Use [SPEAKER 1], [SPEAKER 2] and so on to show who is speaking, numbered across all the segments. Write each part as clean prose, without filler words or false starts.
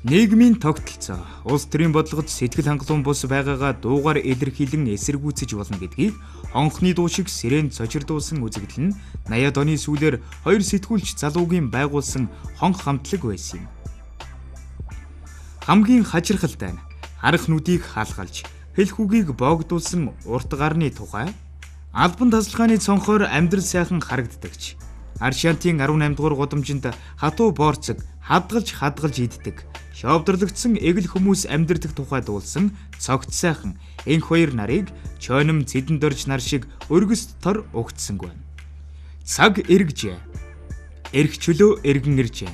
[SPEAKER 1] Нийгмийн тогтолцоо, улс төрийн бодлогод сэтгэл хангалуун бус байгаагаа дуугаар илэрхийлэн эсэргүүцэж болно гэдгийг хонхны дуу шиг сэрээнд цочирдуулсан үзэгдэл нь 80-ад оны сүүлээр хоёр сэтгүүлч залуугийн байгуулсан хонх хамтлаг байсан юм. Хамгийн хажирхалтай нь харах нүдийг хаалгалж, хэлэх үгийг боогдуулсан урт гарны тухай албан тасалгааны цонхоор амьдрал сайхан харагддагч. Аршаантын 18 дугаар гудамжинд хатуу боорцог хадгалж иддэг. Шовдорлогдсон эгэл хүмүүс амьдардаг тухай дуулсан цогц сайхан энх хоёр нарыг чойном цэдэн дорж нар шиг өргөс тор угтсангүй. Цаг эргэжээ. Эрх чөлөө эргэн иржээ.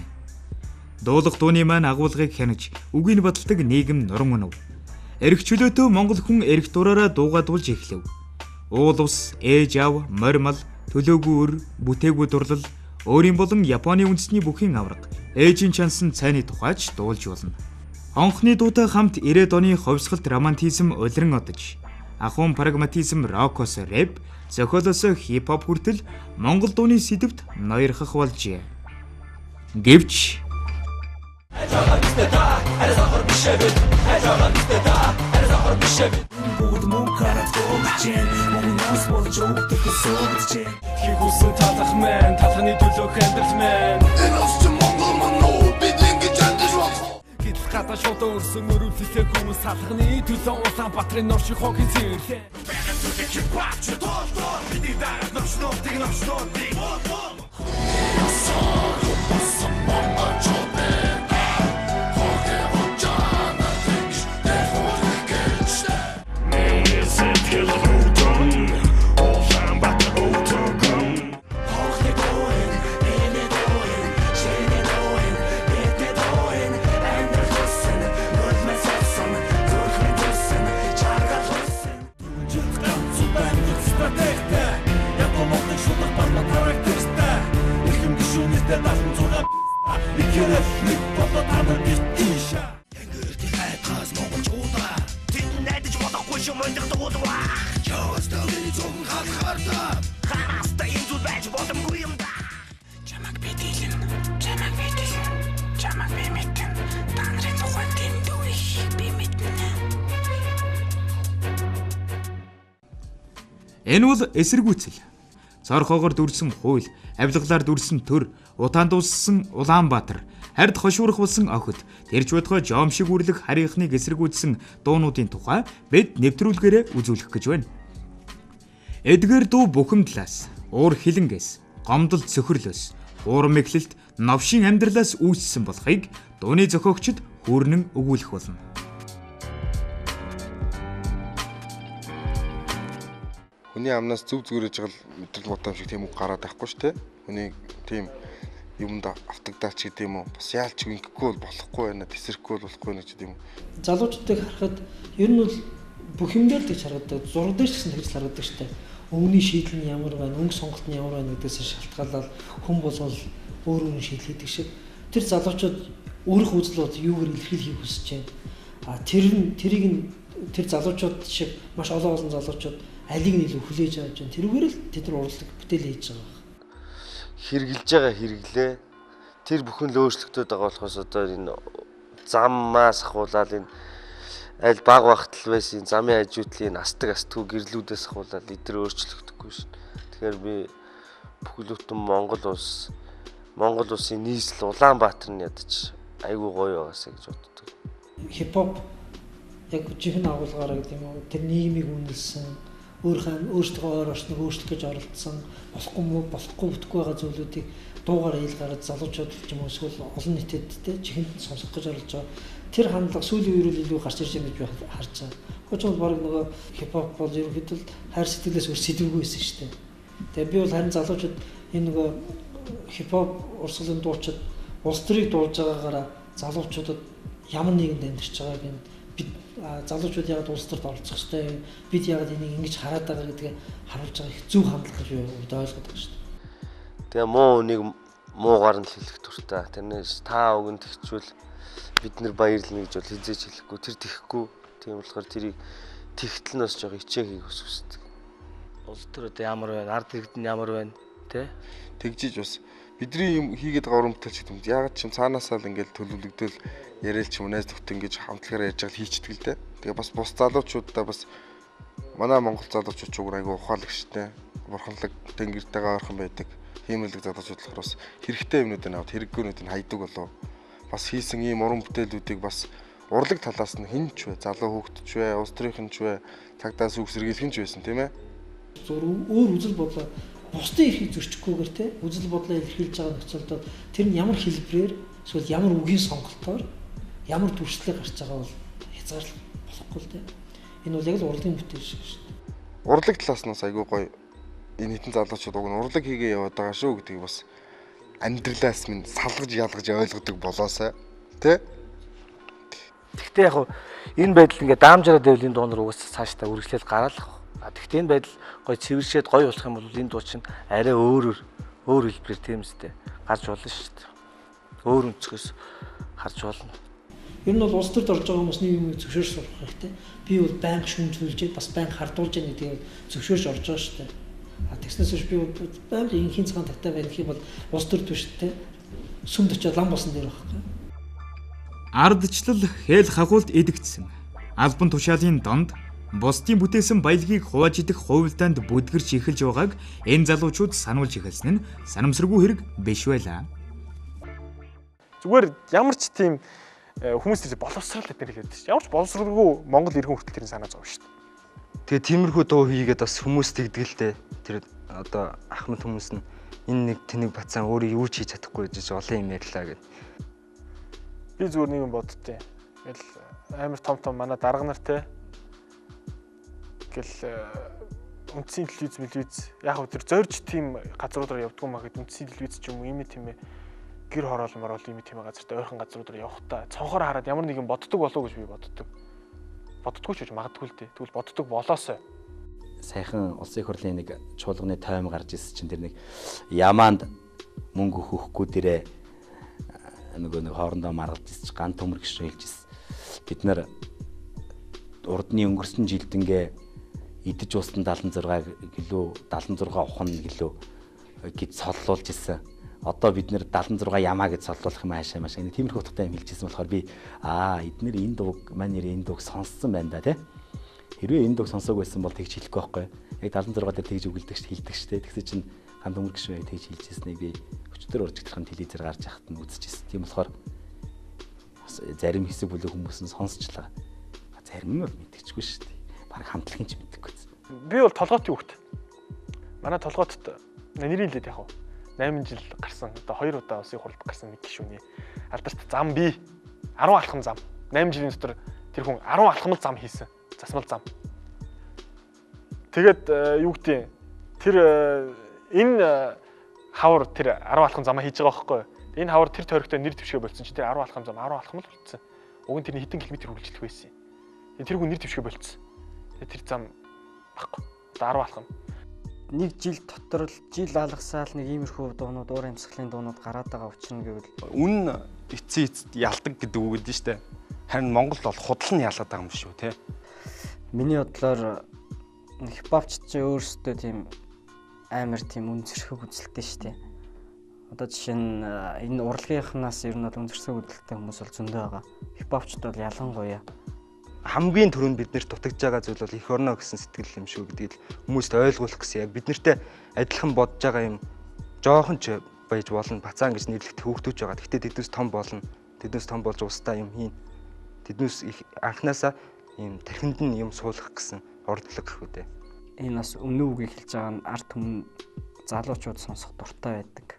[SPEAKER 1] Дуулах дууны маань агуулгыг хянаж үгийг баталдаг нийгэм нуран унав. Эрх чөлөөтөө монгол хүн эрх дураараа дуугаа дуулж эхлэв. Уул ус, ээж аав, морь мал, төлөөгүй өр, бүтээгүй дурлал, өөрийн болон Японы үндэсний бүхийн аварга, ээжийн чансан цайны тухайч дуулж болно. Хонхны дуутай хамт 90-ад оны ховсголт романтизм улиран одож, ахуйн прагматизм рокос рэп, зохиолоос хип-хоп хүртэл монгол дууны сэдэвт ноёрхох болжээ. Гэвч
[SPEAKER 2] Бүгд мөнгө хараад гомдож мөнгө ус болж өгдөг суугдж
[SPEAKER 3] Хий хүсэн талах мэн талхны төлөөх амьдрал мэн.
[SPEAKER 4] Энэ улс чинь Монгол мөн үү? Бид ингэж амьдарч болох уу?
[SPEAKER 3] Гэтэл гадаа шууд өрсөн өрөвлөлтэй хүмүүс салхны төлөө Улаанбаатарын нор шиг хогийн цэрлээ.
[SPEAKER 4] Бидний дараах новшнуудыг новшнуудыг
[SPEAKER 2] Миний сэтгэл хөдлөн Улаанбаатар өвтгөн.
[SPEAKER 4] Хонхны дууын, миний дууын, шинэ дууын, бидний дууын, амьдрал хүссэн, нүдмэн сэлсэн, зүрхмэн зүссэн, жаргал хүссэн.
[SPEAKER 2] Жид ганц удаа стратегтэй Яг монгол шударга болон характертай Эрхэм гишүүнээсээ 76 Ихээр нэг болоо та нар бит ийшээ.
[SPEAKER 4] Тэнгэрт хайдгаас монголчуудаа тэд найдаж болохгүй шүү мундаг дуулваа. Яваастаа миний цуган халахаар хараастай юм зүйл байж боломгүй юм да.
[SPEAKER 5] Чамайг би дийлэн, чамайг би дийлэн, чамайг би мэдэн. Та нарын тухай дэндүү их би мэднэ.
[SPEAKER 1] Энэ бол эсэргүүцэл. Цорхоогоор дүрсэн хууль, авилгалаар дүрсэн төр, утаанд дууссан Улаанбаатар, хард хошуурах болсон охид, тэр ч байтугай жом шиг үрлэх харийнхныг эсэргүүцсэн дуунуудын тухай бид нэвтрүүлгээрээ үзүүлэх гэж байна. Эдгээр дуу бухимдлаас, уур хилэнгээс, гомдол цөхрлөөс, уурам мэхлэлт, новшийн амьдралаас үүссэн болохыг дууны зохиогчид хүүрнэн өгүүлэх болно.
[SPEAKER 6] Хүний амнаас зүв зүгээрэж байгаа л мэдрэл бодом шиг тийм үг гараад байхгүй шүү дээ. Хүний тийм юмд автагдаач гэдэг юм уу. Бас яалч ингэхгүй бол болохгүй байна, тэсрэхгүй бол болохгүй байна гэдэг юм уу.
[SPEAKER 7] Залуучуудыг харахад ер нь бол бүх юм дээр тэгж харагддаг. Зураг дээр ч гэсэн тэгж харагддаг шүү дээ. Өнгөний шийдэл нь ямар байна, өнгө сонголт нь ямар байна гэдгээс шалтгаалаад хүн болвол өөр өөр шийдэл хийдэг шиг. Тэр залуучууд өөрийнх үзэл бод юугаар илэрхийлэхийг хүсэж байна. А тэр нь тэрийг нь тэр залуучууд шиг маш олон олон залуучууд алийг нь илүү хүлээж авч байна. Тэрүүгээр л тэд нар урлаг бүтээл хийж байгаа юм.
[SPEAKER 8] Хэрэгжилж байгаа хэрэглээ тэр бүхэн л өөрчлөгдөд байгаа болохоос одоо энэ заммаас ахуулаад энэ аль баг багтал байсан замын хажуутлын астдаг астгүй гэрлүүдээс ахуулаад эдгээр өөрчлөгдөхгүй шин. Тэгэхээр би бүхэл бүтэн Монгол улс Монгол улсын нийслэл Улаанбаатар нь ядаж айгүй гоё байгаасаа гэж боддог.
[SPEAKER 7] Хип-хоп яг жинхэнэ агуулгаараа гэдэг юм уу тэр нийгмийг үнэлсэн, өөрсдөө ойр орчныг өөрчлөх гэж оролдсон, болохгүй бүтэхгүй байгаа зүйлүүдийг дуугаар ил гаргаж залуучууд ч юм уу эсвэл олон нийтэд те жинхэнэ сонсох гэж оролдож байгаа. Тэр хандлага сүүлийн үеэр илүү гарч ирж байгаа гэж би харж байгаа. Хуучин бол баг нөгөө хип-хоп бол ерөнхийдөө хайр сэтгэлээс өөр сэдвгүй байсан шүү дээ. Тэгээ би бол харин залуучууд энэ нөгөө хип-хоп урсгалын дуучид улс төрийг дуулж байгаагаараа залуучуудад ямар нийгэмд амьдарч байгааг нь бид залуучууд яагаад улс төрд оролцох ёстой юм, бид яагаад энийг ингэж хараад байгаа гэдгээ харуулж байгаа их зөв хандлага гэж би ойлгоод байгаа шүү дээ.
[SPEAKER 8] Тэгээ муу үнийг муугаар нь хэлэх дуртай. Тэрнээс та үгэн тэгчвэл бид нэр баярлна гэж бол хизээч хэлэхгүй. Тэр тэхгүй. Тийм болохоор тэрийг тэгтэл нь бас жоо хичээхийг хүсдэг.
[SPEAKER 9] Улс төр одоо ямар байна, ард иргэд нь ямар байна, тэ?
[SPEAKER 6] Тэгжиж бас Бидний юм хийгээд байгаа уран бүтээлч гэдэг юм. Яагаад ч юм цаанаасаа л ингээл төлөвлөгдөөл яриад ч юм найз нөхдөд ингэж хамтлагаараа ярьж байгаа л хийчдэг л дээ. Тэгээ бас бус залуучуудаа бас манай монгол залуучууд ч уг айгүй ухаалаг штэ. Бурханлаг тэнгэртэйгээ ойрхон байдаг. Хиймэлэг залуучууд болохоор бас хэрэгтэй юмнуудыг аваад хэрэггүйнүүдийг хайдаг болов. Бас хийсэн ийм уран бүтээлүүдийг бас урлаг талаас нь хэн ч вэ, залуу хүүхэд ч вэ, улс төрийнхэн ч вэ, цагдаа сүг сэргийлэх нь ч байсан тийм ээ.
[SPEAKER 7] Зур өөр үзэл бодлоо бусдын эрхийг зөрчихгүйгээр те үзэл бодлоо илэрхийлж байгаа нөхцөлд тэр нь ямар хэлбэрээр эсвэл ямар үгийн сонголтоор ямар дүрслэлээр гарч байгаа бол хязгаарлах болохгүй л те. Энэ бол яг л урлагийн бүтээл шиг шүү дээ.
[SPEAKER 6] Урлаг талаас нь бас айгүй гоё энэ хитэн залуучууд уг нь урлаг хийгээ яваад байгаа шүү гэдгийг бас амьдралаас минь салгаж ялгаж ойлгодог болоосай тэ.
[SPEAKER 9] Гэхдээ яг энэ байдал ингээд даамжаараа дэвлийн дуунар угсаа цаашдаа үргэлжлэл гараал. Гэхдээ энэ байдал гоё цэвэршээд гоё болох юм бол энэ дуу чинь арай өөр хэлбэрээр тийм үстэй гарч болно шүү дээ. Өөр өнцгөөс харж болно.
[SPEAKER 7] Ер нь бол улс төрд орж байгаа хүмүүс нэг юм зөвшөөрч сурах хэрэгтэй. Би бол байнга шүмжүүлж, бас байнга хардуулж яах гэдгийг зөвшөөрч орж байгаа шүү дээ. А тэгснээс хойш би байнга инхийн цагаан таттай байх юм бол улс төрд биш те. Сүмд очиод лам болсон дээр байхгүй.
[SPEAKER 1] Ардчлал хэл хагуулд эдэгдсэн. Албан тушаалын донд бусдын бүтээсэн баялагийг хувааж идэх хувилдаанд бүдгэрч эхэлж байгааг энэ залуучууд сануулж эхэлсэн нь санамсаргүй хэрэг биш байлаа.
[SPEAKER 10] Зүгээр ямар ч тийм хүмүүс тэр боловсрал гэдэг нэр хэлээд шүү. Ямар ч боловсралгүй Монгол иргэн хүртэл тэрний санаа зов шүү дээ.
[SPEAKER 11] Тэгээ тиймэрхүү дуу хийгээд бас хүмүүс тэгдэг л дээ. Тэр одоо ахмад хүмүүс нь энэ нэг тэнэг бацаан өөрөө юу ч хийж чадахгүй гэж олон юм ярьлаа гэд.
[SPEAKER 10] Би зүгээр нэг юм боддتي. Ингээл амар том том манай дарга нар те гэл үндсийн телевиз мэлвиз яг хөө тэр зорж тийм газруудаар явдггүй маа гэд үндсийн телевиз ч юм уу ийм тийм гэр хороол мороол ийм тийм газартай ойрхон газруудаар явхдаа цонхоор хараад ямар нэгэн боддог болов уу гэж би боддог. Боддгоо ч гэж магадгүй л дээ. Тэгвэл боддог болоосой.
[SPEAKER 12] Саяхан улсын хурлын нэг чуулганы тойм гарч ирсэн чинь тэр нэг ямаанд мөнгө өгөхгүй дээрээ нөгөө нэг хоорондоо маргалж ирсэн чи ган төмөр гişрээ хэлж ирсэн. Бид нар урдны өнгөрсөн жилдэнгээ идэж уусан 76 гэлүү 76 ухна гэлүү гэж соллуулж ирсэн. Одоо бид нэр 76 ямаа гэж соллуулах юм хаашаа маш. Энэ тиймэрхүү утгатай юм хэлж ирсэн болохоор би эднэр энэ дууг маань нэр энэ дууг сонссон байна да тий. Хэрвээ энэ дууг сонсоог байсан бол тэгж хэлэхгүй байхгүй. Яг 76 дээр тэгж үгэлдэг ш хэлдэг ш тий. Тэгсэн чинь ган төмөр гişрээ тэгж хэлж ирснийг би өчтөр уржигдах нь телевизээр гарч яхад нь үзчихсэн. Тийм болохоор бас зарим хэсэг бүлэг хүмүүс нь сонсчлаа. Зарим нь бол мэдчихгүй шүү дээ. Бараг хамтлагийн ч мэдэхгүй.
[SPEAKER 10] Би бол толгоотын хүүхэд. Манай толгоотд нэрийн лээд яг 8 жил гарсан. Одоо 2 удаа улсын хурлд гарсан нэг гишүүний алдарт зам би 10 алхам зам. 8 жилийн дотор тэр хүн 10 алхам л зам хийсэн. Засмал зам. Тэгээд юу гэдэг тэр энэ хавар тэр 10 алхам замаа хийж байгаа байхгүй юу? Энэ хавар тэр тойрогтой нэр дэвшгэ болцсон чинь тэр 10 алхам зам 10 алхам л болцсон. Уг нь тэрний хэдэн километр үргэлжлэх байсан юм. Тэр хүн нэр дэвшгэ болцсон. Тэр зам баггүй. Одоо 10 алхам.
[SPEAKER 13] Нэг жил дотор л жил алгасаал нэг иймэрхүү дуунууд, уур амьсгалын дуунууд гараад байгаа учир нь гэвэл
[SPEAKER 14] үн эцсийн эцэст ялдаг гэдэг үг гэдэг нь шүү дээ. Харин Монгол бол худал нь ялаад байгаа юм шүү те.
[SPEAKER 13] Миний бодлоор хипхопч чи өөрсдөө тийм амар тийм үнзэрхэг үзэлтэй шүү дээ. Одоо жишээ нь энэ урлагийнхнаас ер нь бол үнзэрхэг үзэлтэй хүмүүс бол зөндөө байгаа. Хипхопчд бол ялангуяа
[SPEAKER 11] хамгийн түрүүнд бид нарт дутагдж байгаа зүйл бол эх орноо гэсэн сэтгэл юм шүү гэдгийг хүмүүст ойлгуулах гэсэн яг бид нартэй адилхан бодож байгаа юм жоохон ч байж болно бацаан гэж нэрлэгдэх хүүхдүүд байгаа. Гэхдээ тэднээс том болно. Тэднээс том болж устдаа юм хийн. Тэднээс их анханасаа ийм тархинд нь юм суулгах гэсэн ордлого гэх үү дээ.
[SPEAKER 13] Энэ бас үнэн үгийг хэлж байгаа нь ард түмэн залуучууд сонсох дуртай байдаг.